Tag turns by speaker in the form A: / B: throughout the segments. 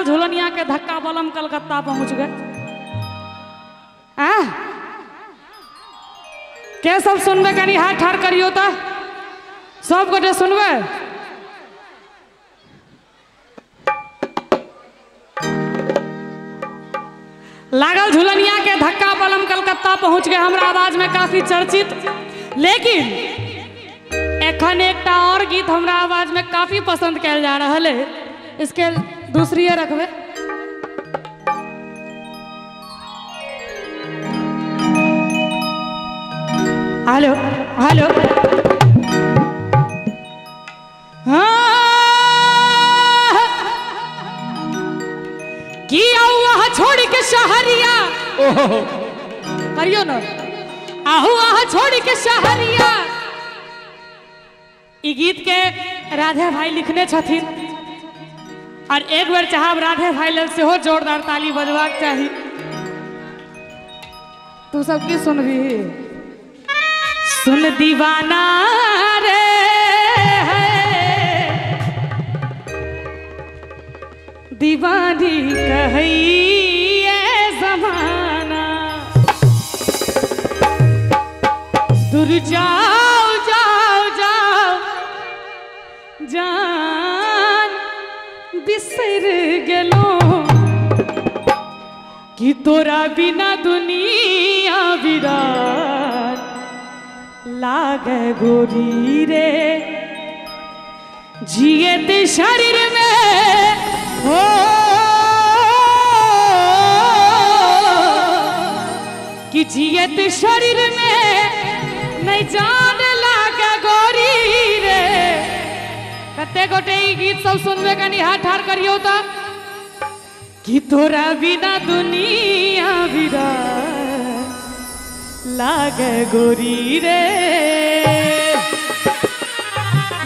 A: झुलनिया के धक्का बलम कलकत्ता पहुंच गए। के सब सुनबे कनी हाथ ठाड़ करियो त सब गोटे सुनबे। लागल झुलनिया के धक्का बलम कलकत्ता पहुंच गए हमरा आवाज में काफी चर्चित। लेकिन एखन एकटा और गीत हमरा आवाज में काफी पसंद कैल जा रहा है, इसके दूसरी रखबे। हेलो हेलो हाँ कि आऊ आह छोड़ के शहरिया करियो ना आहू आह छोड़ के शहरिया। ई गीत के राधे भाई लिखने छथिन और एक बेर चाहब राधे भाई लेल सेहो जोरदार ताली बजबाक चाही। तू सब की सुनबी? सुन दीवाना रे दीवानी कहिए जमाना दूर जाओ जाओ जाओ जान बिसर गेलो कि तोरा बिना दुनिया बिरान लागे गोरी रे जियत शरीर में हो कि जियत शरीर में नहीं जान लागे गोरी रे। कते गोटे ई गीत सब सुनबे कनी हाथ ठाड़ करियो त कि तोरा बिना दुनिया बिरान लागे गोरी रे।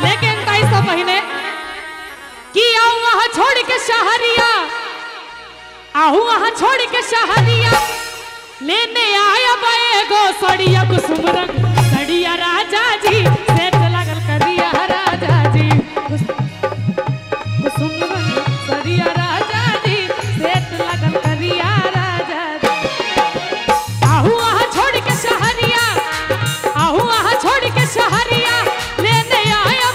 A: लेकिन ताई से पहिने कि आऊ वहां छोड़ के शहरिया आहू वहां छोड़ के शहरिया लेने आया एगो सड़िया कुसुम रंग सड़िया राजा जी सेठ लागल करिया राजा जी कुसुम रंग सड़िया राजा जी सेठ लागल करिया राजा जी। आहू वहां छोड़ के शहरिया आहू वहां छोड़ के शहरिया लेने आया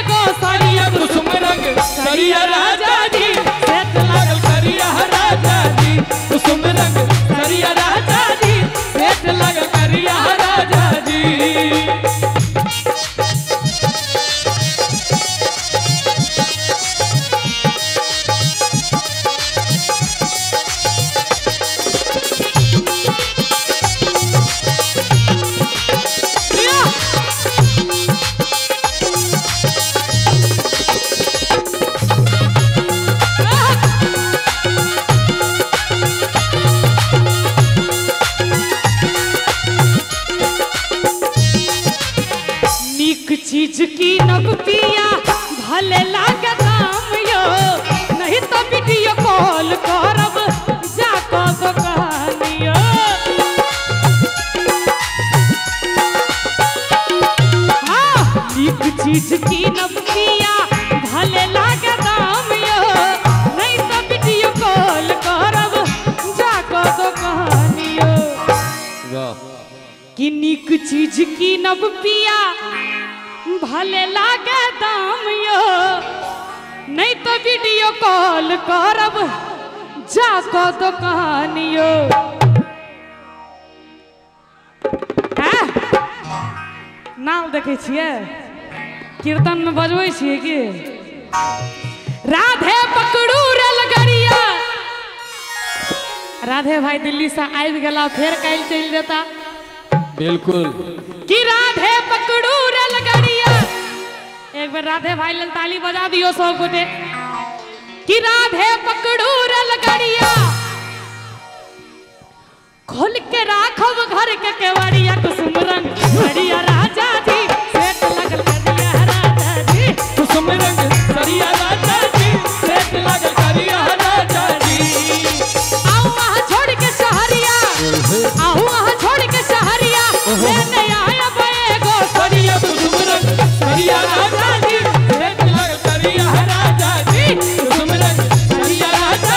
A: एगो सड़िया
B: कुसुम रंग सड़िया राजा जी सेठ लागल करिया राजा जी कुसुम रंग सड़िया राजा जी सेठ लागल करिया राजा जी।
A: चीज की नब पिया भले लागे दाम यो नहीं तो वीडियो कॉल करब जाको दुकानियो। हाँ नीक चीज की नब पिया भले लागे दाम यो नहीं तो वीडियो कॉल करब जाको दुकानियो। कि नीक चीज की नब पिया भले लागे दाम यो नहीं तो वीडियो कॉल करब जाको दुकानियो। नाल देखे छियै कीर्तन में बजबै छियै कि राधे पकड़ू रेलगाड़िया। राधे भाई दिल्ली से आबि गेला फेर काल्हि चलि जेता।
B: बिल्कुल
A: कि राधे पकड़ू रेलगाड़िया। एक बार राधे भाई लेल ताली बजा दियो सब गोटे कि राधे पकड़ू रेलगाड़िया खोल के राखब घर के केवड़िया कुसुम रंग सड़िया राजा जी सेठ लागल करिया राजा जी
B: कुसुम रंग सड़िया राजा जी सेठ लागल करिया राजा जी।
A: आऊ वहां छोड़ के शहरिया आऊ वहां छोड़ के शहरिया लेने आया एगो
B: सड़िया कुसुम रंग सड़िया राजा जी सेठ लागल करिया राजा जी कुसुम रंग सड़िया राजा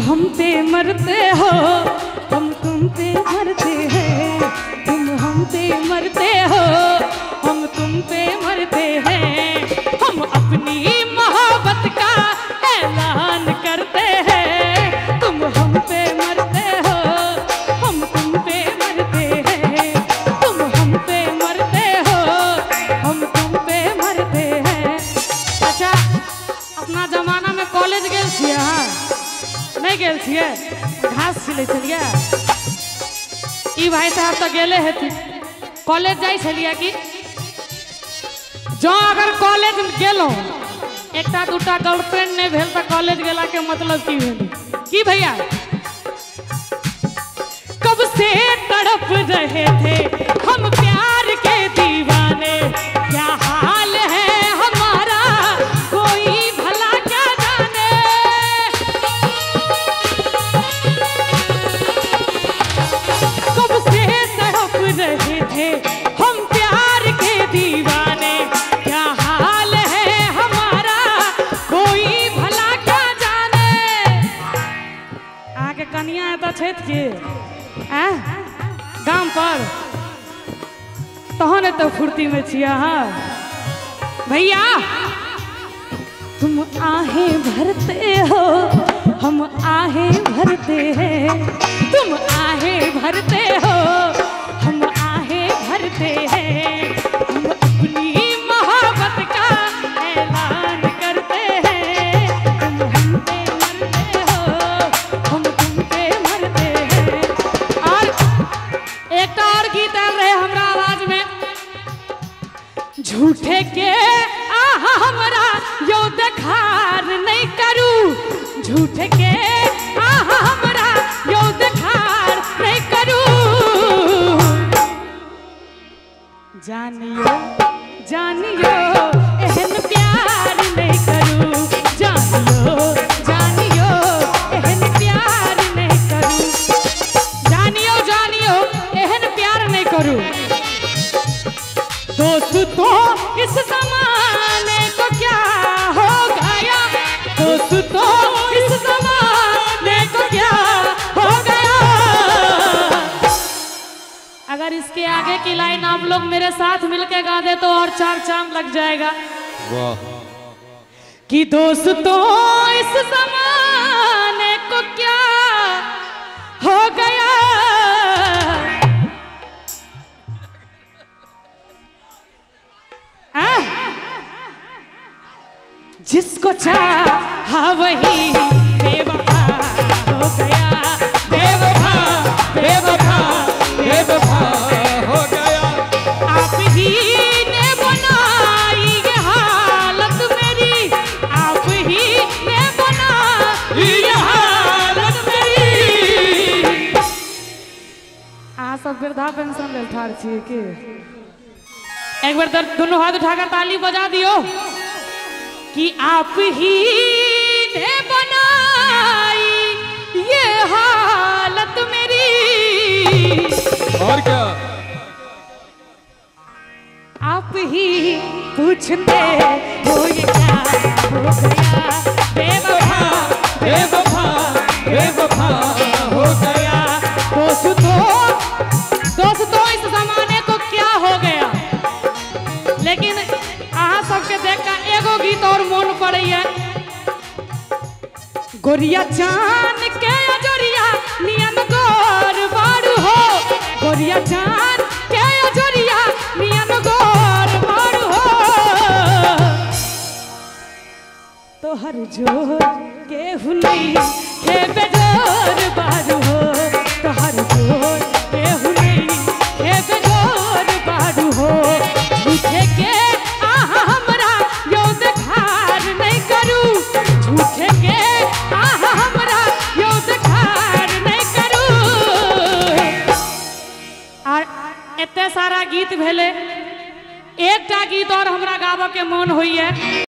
A: हम पे मरते हो, हम तुम पे मरते हैं। तुम हम पे मरते हो, हम तुम पे मरते हैं। हम अपनी मोहब्बत का ऐलान करते हैं। तुम हम पे मरते हो, हम तुम पे मरते हैं। तुम हम पे मरते हो, हम तुम पे मरते हैं। अच्छा, अपना जमाना में कॉलेज गेल छियै अहाँ? नहीं गेल छियै? घास छिलै छलियै? ई भाई साहब तो गेले हेथिन। कॉलेज जाइ छलियै कि? जँ अगर कॉलेज गेलहुँ एकटा दूटा गर्लफ्रेंड नहीं भेल तो कॉलेज गेला के मतलब की भेल? की भैया? कब से तड़प रहे थे हम प्यार के दीवाने, क्या हाल है हमारा कोई भला क्या जाने। कब से तड़प रहे थे हम प्यार के दीवाने, क्या हाल है हमारा कोई भला क्या जाने। आके कनिया एतऽ छथि के गाम पर, तहन एतऽ फुर्ती में छियै अहाँ भैया। तुम आहें भरते हो, हम आहें भरते हैं। तुम आहें भरते हो, हम आहें भरते हैं। हम अपनी मोहब्बत का ऐलान करते हैं। तुम हम पे मरते हो, हम तुम पे मरते हैं। और एक और गीत आयल रहे हमरा आवाज में, झूठे के आहा हमरा यो देखार नहीं करू। झूठे के आहा हमरा यो देखार नहीं करू। जानियो जानियो एहन प्यार नहीं करू। जानियो जानियो एहन प्यार नहीं करू। जानियो जानियो एहन प्यार नहीं करू। दोस्तों इस जमाने को क्या हो गया, दोस्तों इस जमाने को क्या हो गया। अगर इसके आगे की लाइन आप लोग मेरे साथ मिलके गा दे तो और चार चांद लग जाएगा।
B: वाह।
A: कि दोस्तों इस जमाने को क्या हो गया। जिसको चाहा वही बेवफा हो गया।
B: बेवफा बेवफा बेवफा हो गया।
A: आप ही ने बनाई ये हालत मेरी, आप ही ने बनाई ये हालत मेरी। अहाँ सब वृद्धा पेंशन लेल ठाढ़ छियै की? एक बार दोनों हाथ उठाकर ताली बजा दियो कि आप ही ने बनाई ये हालत मेरी।
B: और क्या?
A: आप ही पूछते हो ये क्या हो गया। बेवफा
B: बेवफा बेवफा हो गया।
A: दोस्तों दोस्तों इस जमाने को क्या हो गया। लेकिन अहाँ सबके देख कर एगो गीत और मोन पड़ैया, गोरिया चान के अजोरिया नियन गोर बारू हो। गोरिया चान के अजोरिया नियन गोर बारू हो। तोहर जोर केहू नहीं के बेजोर बारू हो। तोहर जोर केहू नहीं के बेजोर बारू हो। झूठे के आहा हमरा यो देखार नहीं करू। झूठे के आहा हमरा यो देखार नहीं करू। और एते सारा गीत भेले, एकटा गीत और हमरा गाबऽ के मन होइए।